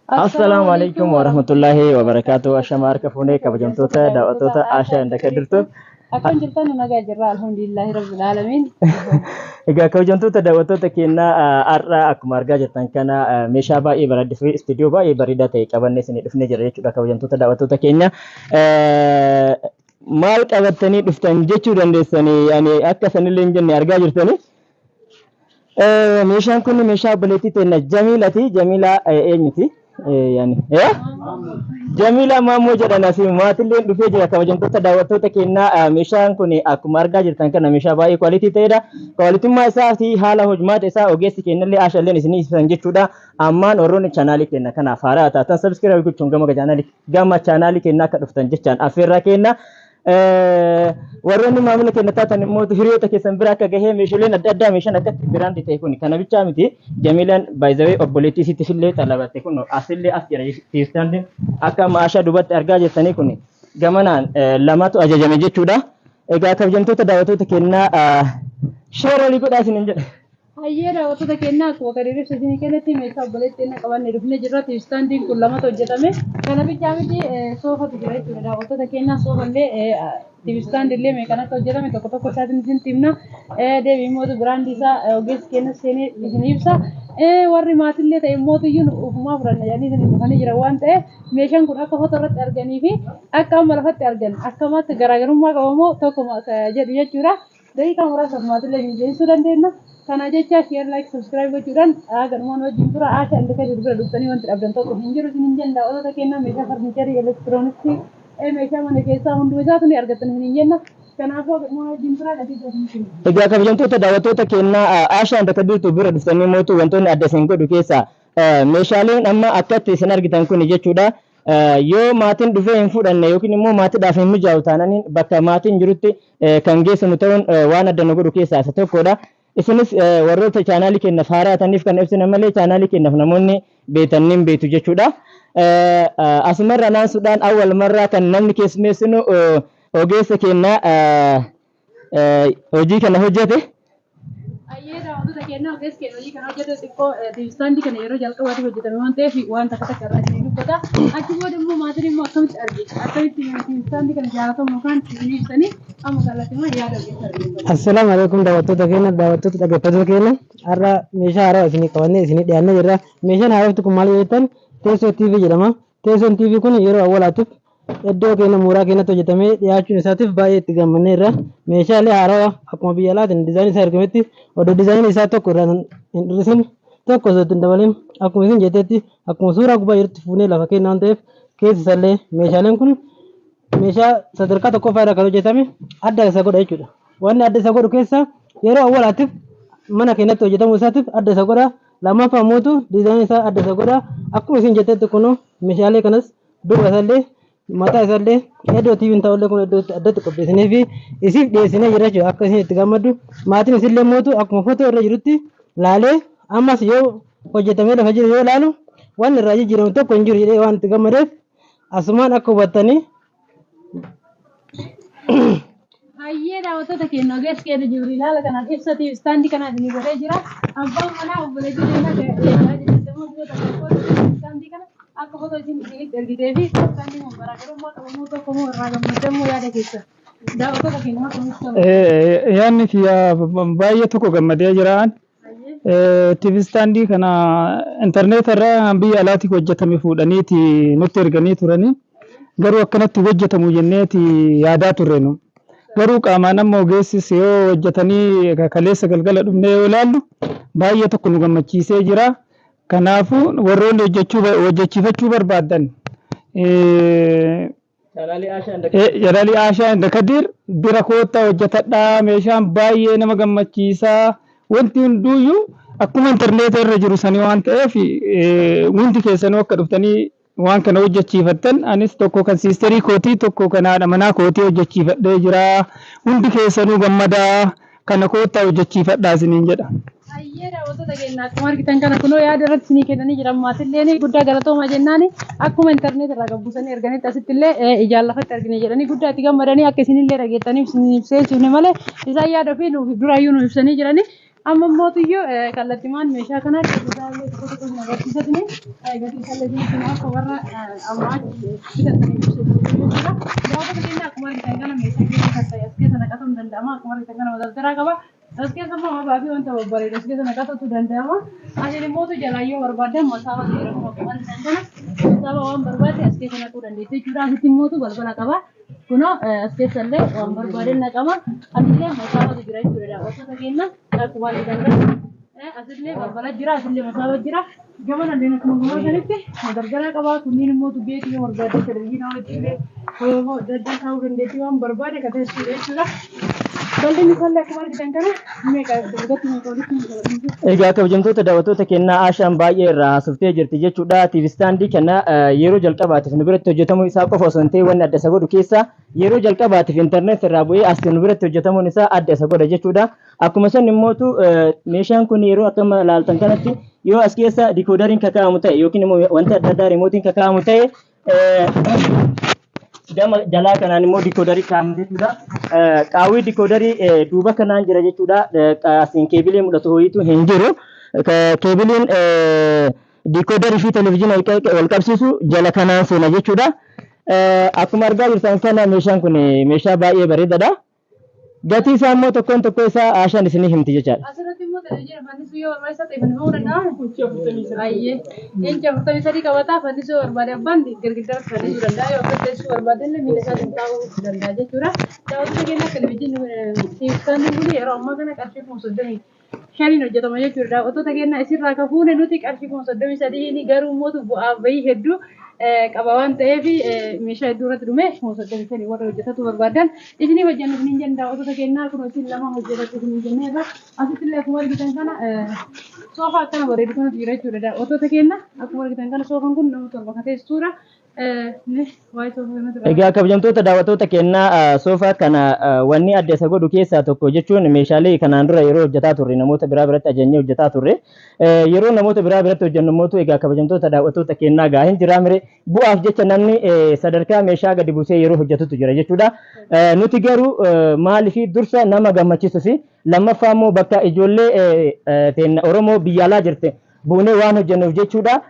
Assalaamu alaikum warahmatullahi wabarakatuh. Ashama harka fuunee kabajamtoota daawwattoota Ashaa Indaka jirtu. Akkam jirtan? Nu nagaa jirra, alhamdulillahi rabbil aalamiin. Egaa kabajamtoota daawwattoota keenyaa, har'a akkuma argaa jirtan kana meeshaa baay'ee bareedaa fi istuudiyoo baay'ee bareedaa ta'e qabannee isinii dhufnee jira jechuudha, kabajamtoota daawwattoota keenya. Maal qabattanii dhuftan jechuu dandeessanii, yani akka sanillee hin jenne argaa jirtanii. Meeshaan kun meeshaa obboleettii teenya Jamiilati. Jamiilaa eenyuti? Yani Jamiilaa Maammoo jedhan, asii maatillee dhufee jira. Kabajamtoota daawwattoota keenyaa, meeshaan kun akkuma argaa jirtan kana meeshaa baay'ee quality ta'edha. Qualityummaa isaa fi haala hojmaata isaa ogeessi keenyallee Ashalleen isinii ibsan jechuudha. Ammaan warroonni chaanaalii keenya kanaaf haaraa taatan subscribe gochuun gama chaanaalii keenya akka dhuftan jechaan affeerraa keenya. Warroonni maamila keenya taatan immoo hiriyoota keessan bira akka gahee, meeshaaleen adda addaa, meeshaan akkatti brand ta'e kun kana bichaa miti. Jamiilaan baay'izawee obboleettii isitti illee xalabatte. Kun asillee as jira tiistaandiin akka maashaa duubatti argaa jirtanii kun gamanaan lamatu ajajame jechuudha. Egaa kabajamtoota daawwattoota keenyaa, share walii godhaa isiniin jedha. Hayyee daawwattoota keenyaa, akkuma gadi ibsa isinii kennetti meeshaa obboleettii keenya qabannee dhufnee jirra. Istaandiin kun lamatu hojjetame. Kana bichaa miti, soofatu jira jechuudha. Daawwattoota keenyaa, soofallee istaandii illee meeqan akka hojjetame tokko tokko isaatiin isin himna. Deebii immoo brand isaa ogeessi keenya seenee isin ibsa. Warri maatillee ta'e immoo iyyuu ofumaa fudhanna jedhanii isin dhufanii jiran waan ta'eef, meeshaan kun akka foto irratti arganii fi akka amma lafatti argan akkamitti garaagarummaa qabamoo tokko jedhu jechuudha. Daqiiqaa muraasaaf maatillee isin geessisuu dandeenya. Kana jecha share, like, subscribe gochuudhaan ganumaan wajjin tura. Asha Indika jiru bira dhuftanii wanti dhabdan tokko hin jiru isin hin jenna. Daawwattoota keenyaa, meeshaa furniture, elektirooniksii, meeshaa mana keessaa hunduma isaatu ni argattan isin hin jenna. Kanaafuu ganumaan wajjin tura, gatii isin. Egaa kabajamtoota daawwattoota keenyaa, Ashaa Indaka jirtu bira dhuftanii mootu wantoonni adda isin godhu keessaa meeshaaleen amma akkatti isin argitan kun jechuudha. Yoo maatiin dhufee hin fudhanne yookiin immoo maatiidhaaf hin mijaa'u taananiin, bakka maatiin jirutti kan geessinu ta'uun waan adda nu godhu keessaa isa tokkodha. Isinis warroota chaanaalii keenyaaf haaraa ta'aniif kan ibsina malee, chaanaalii keenyaaf namoonni beetan ni beektu jechuudha. Asumarra naansuudhaan awwal marraa kan namni keessummeessinu ogeessa keenya hojii kana hojjete. Ayyee daawwattoota keenyaa, ogeessi keenya hojii kana hojjete xiqqoo istaandii kana yeroo jalqabaatiif hojjetame waan ta'eef waan takka takka irraa isinii dubbata. Achi booda immoo maatiin immoo akkamitti arge, akkamitti istaandii kana jaalatamu yookaan isinii ibsanii, amma kallattiimaan yaada ogeessa argatan. Assalaamu alaikum daawwattoota keenya, daawwattoota dhaggeeffattoota keenya. Har'a meeshaa haaraa isinii qabannee isinii dhiyaannee jirra. Meeshaan haarofti kun maal jettan, teessoo TV jedhama. Teessoon TV kun yeroo awwaalaatiif iddoo keenya mooraa keenyatti hojjetamee dhiyaachuun isaatiif baay'ee itti gammanneerra. Meeshaalee haarawaa akkuma biyya alaatiin design isaa ergametti, odoo design isaa tokko irraa hin hir'isin, tokko osoo itti hin dabalin, akkuma isin jettetti, akkuma suuraa gubbaa jirutti fuunee lafa keenya waan ta'eef, keessi isallee meeshaaleen kun meeshaa sadarkaa tokkoffaa irraa kan hojjetame adda isa godha jechuudha. Wanni adda isa godhu keessa yeroo awwaalaatiif mana keenyatti hojjetamuu isaatiif adda isa godha. Lammaffaa immoo design isaa adda isa godha. Akkuma isin jettetti kun meeshaalee kanas duuba isallee, mataa isallee, iddoo TV'n ta'ullee kun iddoo addatti qopheessinee fi isiif dhiyeessinee jira jechuudha. Akka isin itti gammaddu, maatiin isillee mootu akkuma footoo irra jirutti laalee, ammas yoo hojjetamee lafa jiru yoo laalu wanni irraa jijjiiramu tokko hin jiru jedhee waan itti gammadeef, asumaan akka hubattanii. Hayyee daawwattoota keenya, ogeessi keenya Jibriil haala kanaan ibsatiif istaandii kanaa isinii godhee jira. Abbaan manaa obboleettii keenya istaandii kana akka footoo isin isinitti ergitee fi istaandii kun garaagarummaa qabamuu tokko moo irraa gammadammoo, yaada keessa daawwattoota keenya akkamitti ta'u? Yaadni kiyya baay'ee tokko gammadee jiraan. TV stand kana intarneeta irraa biyya alaatii hojjetame fuudhaniiti nutti erganii turanii, garuu akkanatti hojjetamu jenneeti yaadaa turre nu. Garuu qaamaan amma ogeessis yoo hojjetanii kaleessa galgala dhufnee yoo ilaallu baay'ee tokko nu gammachiisee jira. Kanaafuu warroonni hojjechuu hojjechiifachuu barbaadan Chaanaalii Jalali Ashaa inda Kadir bira koottaa hojjetadhaa. Meeshaan baay'ee nama gammachiisaa, wanti hunduuyyuu akkuma intarneeta irra jiru sanii waan ta'eef, hundi keessanuu akka dhuftanii waan kana hojjechiifattan. Anis tokko kan sister kootii, tokko kan haadha manaa kootii hojjechiifadhee jira. Hundi keessanuu gammadaa, kana koottaa hojjechiifadhaa isiniin jedha. Hayyee daawwattoota keenya, akkuma argitan kana kunoo yaada irratti isinii kennanii jiran. Maatilleen guddaa galatoomaa jennaani, akkuma intarneet irraa gabbisanii erganitti asitti illee ijaan lafatti argine jedhanii guddaa itti gammadanii, akka isinillee dhageettaniif isin seensifne malee isaan yaada ofii nuuf duraayyuu nu ibsanii jirani. Amma immootiyyuu kallattimaan meeshaa kana gatii tokko tokko isin agarsiisatni gatii isaallee isin akka warra ammaa achi bitattanii ibsu jechuudha. Daawwattoota keenya, akkuma argitan kana meeshaa keessa kan ta'e as keessa naqatuun danda'ama. Akkuma argitan kana madaldaraa qaba. As keessa immoo ababaa fi wanta babbareedu as keessa naqatuutu danda'ama. Asiin immootu jalaa yoo barbaadan masaaba jedhamu, akkuma argitan kana masaaba waan barbaade as keessa naquu dandeessu jechuudha. Asitti immootu balbala qaba. Kunoo as keessa illee waan barbaade naqama. Asillee masaabatu jira jechuudha, daawwattoota keenya, akkuma argitan kana. Asillee balbala jira, asillee masaaba jira. Gama nalleen akkuma gama madardaraa qaba. Kunniin immoo beetii yoo barbaade televizyiinaa wajjin adda addaa kaa'uu dandeettii waan barbaade ka teessudha jechuudha. Bal'inni isaallee akkuma argitan kana meeqa dugdatti, meeqa walitti, meeqa bal'inni? Egaa kabajamtoota daawwattoota kennaa, Ashaan baay'ee irraa haasoftee jirti jechuudha. TV stand kana yeroo jalqabaatiif nu biratti hojjetamuu isaa qofa osoo hin ta'in, wanni adda isa godhu keessa yeroo jalqabaatiif internet irraa bu'ee as nu biratti hojjetamuun isaa adda isa godha jechuudha. Akkuma san immootu meeshaan kun yeroo akkama ilaaltan kanatti yoo as keessa dikoodariin kakaa'amu ta'e yookiin immoo wanti adda addaa riimootiin kakaa'amu ta'e, gama jalaa kanaan immoo dikoodarii kaa'amu jechuudha. Qaawwii dikoodarii duuba kanaan jira jechuudha. Asiin keebilee mul'atu ho'iitu hin jiru. Keebiliin dikoodarii fi televezyiina wal qabsiisu jala kanaan seena jechuudha. Akkuma argaa jirtan kana meeshaan kun meeshaa baay'ee bareedaadha. Gatii isaa immoo tokkoon tokkoo isaa Ashaan isinii himti jechaadha. Asirratti immoo televezyiina fannisuu yoo barbaachisaa ta'e fannifamuu danda'a. Ayyee. Inchi 43 qabataa, fannisuu yoo barbaade abbaan girgiddaratti fannisuu danda'a. Yoo akka teessuu barbaade illee miila isaatiin taa'uu danda'a jechuudha. Daawwattoota keenya, televezyiinni TV standiin kun yeroo ammaa kana qarshii 35,000n hojjetama jechuudha. Daawwattoota keenya, isirraa kan fuune nuti qarshii 33,000, garuu immoo bu'aa bahii hedduu qaba waan ta'eef meeshaa hedduu irratti dhume 35,000 warra hojjetatu barbaadan isinii hojjennu isiniin jenna. Daawwattoota keenyaa, kun isin lama hojjetatu isiniin jenneerra. Asitti illee akkuma argitan kana soofaa akkana bareedu kanatu jira jechuudha. Daawwattoota keenya, akkuma argitan kana soofaan kun nama 7 kan teessisuudha. Waa'ee soofaa kanatti Egaa kabajamtoota daawwattoota kennaa, soofaa kana wanni adda isa godhu keessaa tokko jechuun meeshaalee kanaan dura yeroo hojjetaa turre namoota biraa biratti ajajnee hojjetaa turre. Yeroo namoota biraa biratti hojjennu immoo, egaa kabajamtoota daawwattoota kennaa, gaa hin jiraa mire, bu'aaf jecha namni sadarkaa meeshaa gadi buusee yeroo hojjetutu jira jechuudha. Nuti garuu maaliif dursa nama gammachiisuu fi lammaffaa immoo bakka ijoollee Oromoo biyya alaa jirte buunee waan hojjennuuf jechuudha.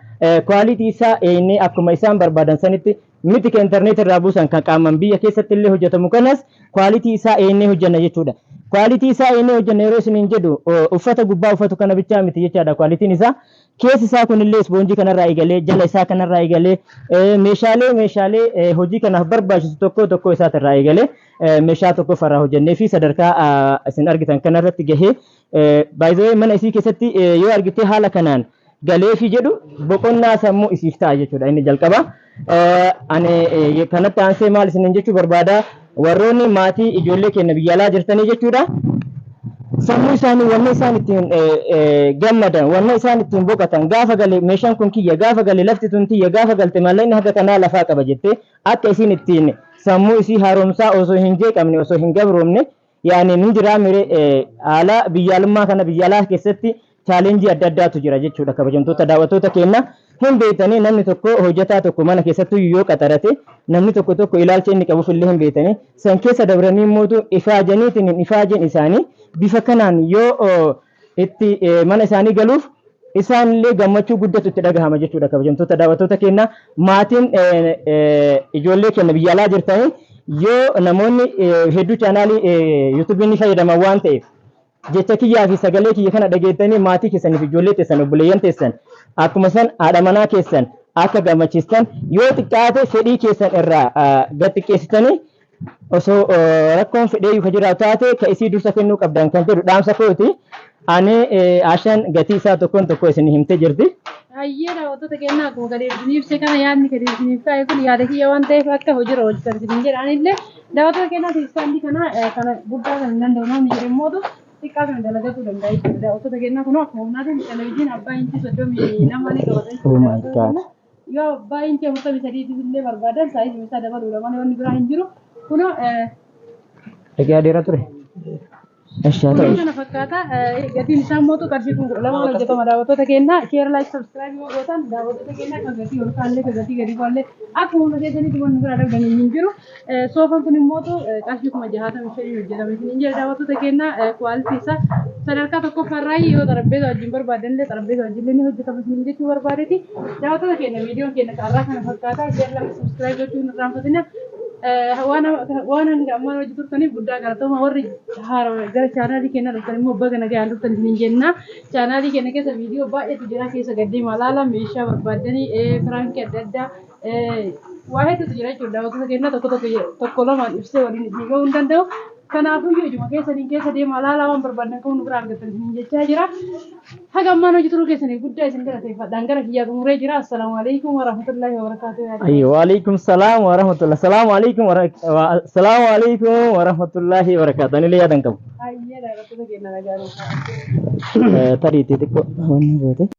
Quality isaa eeynee akkuma isaan barbaadan sanitti miti kan internet irraa buusan, kan qaaman biyya keessatti illee hojjetamu kanas quality isaa eeynee hojjenna jechuudha. Quality isaa eeynee hojjenna yeroo isiniin jedhu uffata gubbaa uffatu kana bichaa miti jechaadha qualityn isaa. Keessi isaa kunillee ispoonjii kanarraa eegalee, jala isaa kanarraa eegalee, meeshaalee hojii kanaaf barbaachisu tokko tokko isaatirraa eegalee meeshaa tokkoffarraa hojjennee fi sadarkaa isin argitan kanarratti gahee baay'ee mana isii keessatti yoo argite haala kanaan galeefi jedhu boqonnaa sammuu isiif ta'a jechuudha inni jalqaba. Ani kanatti aansee maal isiniin jechuu barbaada, warroonni maatii ijoollee keenya biyya alaa jirtanii jechuudha. Sammuu isaanii wanni isaan ittiin gammadan, wanni isaan ittiin boqotan, gaafa gale meeshaan kun kiyya, gaafa gale lafti tun tiyya, gaafa galte maallaqni haga kanaa lafaa qaba jettee akka isiin ittiin sammuu isii haaromsaa osoo hin jeeqamne, osoo hin gabroomne, yaani ni jiraa mire, haala biyyaalummaa kana biyya alaa keessatti challenge adda addaatu jira jechuudha. Kabajamtoota daawwattoota keenya, hin beektanii, namni tokko hojjetaa tokko mana keessattuu yoo qaxarate namni tokko tokko ilaalcha inni qabuuf illee hin beektanii, san keessa dabranii mootu ifaajaniitiin hin ifaajeen isaanii bifa kanaan yoo itti mana isaanii galuuf isaanillee gammachuu guddatu itti dhagahama jechuudha. Kabajamtoota daawwattoota keenya, maatiin ijoollee keenya biyya alaa jirtanii, yoo namoonni hedduu chaanaalii yuutuubii ni fayyadaman waan ta'eef, jecha kiyyaa fi sagalee kiyya kana dhageettanii maatii keessaniif, ijoollee teessan, obboleeyyan teessan, akkuma san haadha manaa keessan akka gammachiistan, yoo xiqqaate fedhii keessan irraa gad xiqqeessitanii osoo rakkoon fedhee yoo jiraatu taate ka isii dursa kennuu qabdan kan jedhu dhaamsa kooti. Ani Ashaan gatii isaa tokkoon tokko isin himtee jirti. Hayyee, daawwattoota keenyaa, akkuma gadi isin ibse kana yaadni gadi isiniif kaa'e kun yaada kiyya waan ta'eef akka hojiirra hojjetan isin jedha. Anillee daawwattoota keenyaa, TV stand kana kana guddaa kan hin danda'u namni jedhe immoo xiqqaa kana dalagatuu danda'a jechuudha. Daawwattoota keenyaa, kun akkuma humnaatiin televizyiin abbaa inchii 32 ni qabata Oh my jechuudha. God. Yoo abbaa inchii 43 illee barbaadan saayizii isaa dabaluudha malee wanni biraa hin jiru. Kunoo Egaa dheeraa ture. Eshi haa Kunoo ta'u. kana fakkaata. Gatiin isaa immoo qarshii 12,000 hojjetama daawwattoota keenya. Share like subscribe yoo gootan daawwattoota keenya kan gatii ol kaallee kan gatii gadi bu'allee akkuma humna keessanitti wanni biraa dhabdan hin jiru. Soofaan kun immoo qarshii 65,000 hojjetame isiniin jedha daawwattoota keenya quality isaa sadarkaa tokkoffaarraa yoo xarapheeza wajjin barbaadan illee xarapheeza wajjin illee ni hojjetama isiniin jechuu barbaadeeti. Daawwattoota keenya viidiyoon keenya carraa kana fakkaata. Share like subscribe gochuu hin irraanfatina. Waan waan hanga ammaa hojii turtaniif guddaa galatooma warri haarawa gara chaanaalii keenya dhuftan immoo baga nagaan dhuftan isiniin jenna. Chaanaalii keenya keessa viidiyoo baay'eetu jira keessa gad deemaa ilaala meeshaa barbaaddanii piraankii adda addaa waa hedduutu jira jechuudha. Daawwattoota keenya tokko tokko tokko lamaan ibsee waliin isin gahuu hin danda'u. Kanaafuyyuu ijuma keessaniin keessa deemaa ilaalaa waan barbaadan kamuu nu biraa argattan isiniin jechaa jira. Haga ammaan hojii turuu keessaniif guddaa isin galateeffadhaan gara kiyyaa xumuree jira. Assalaamu alaikum warahmatullahi wabarakatuh. Ayyo, waalaikum salaam wa rahmatullah. Salaamu alaikum wa salaamu alaikum wa rahmatullahi wa barakatuh. Anillee yaadan qabu. Ayyee daawwattoota keenya nagaa nuuf ta'a. Tarii xixiqqoo wanni goote.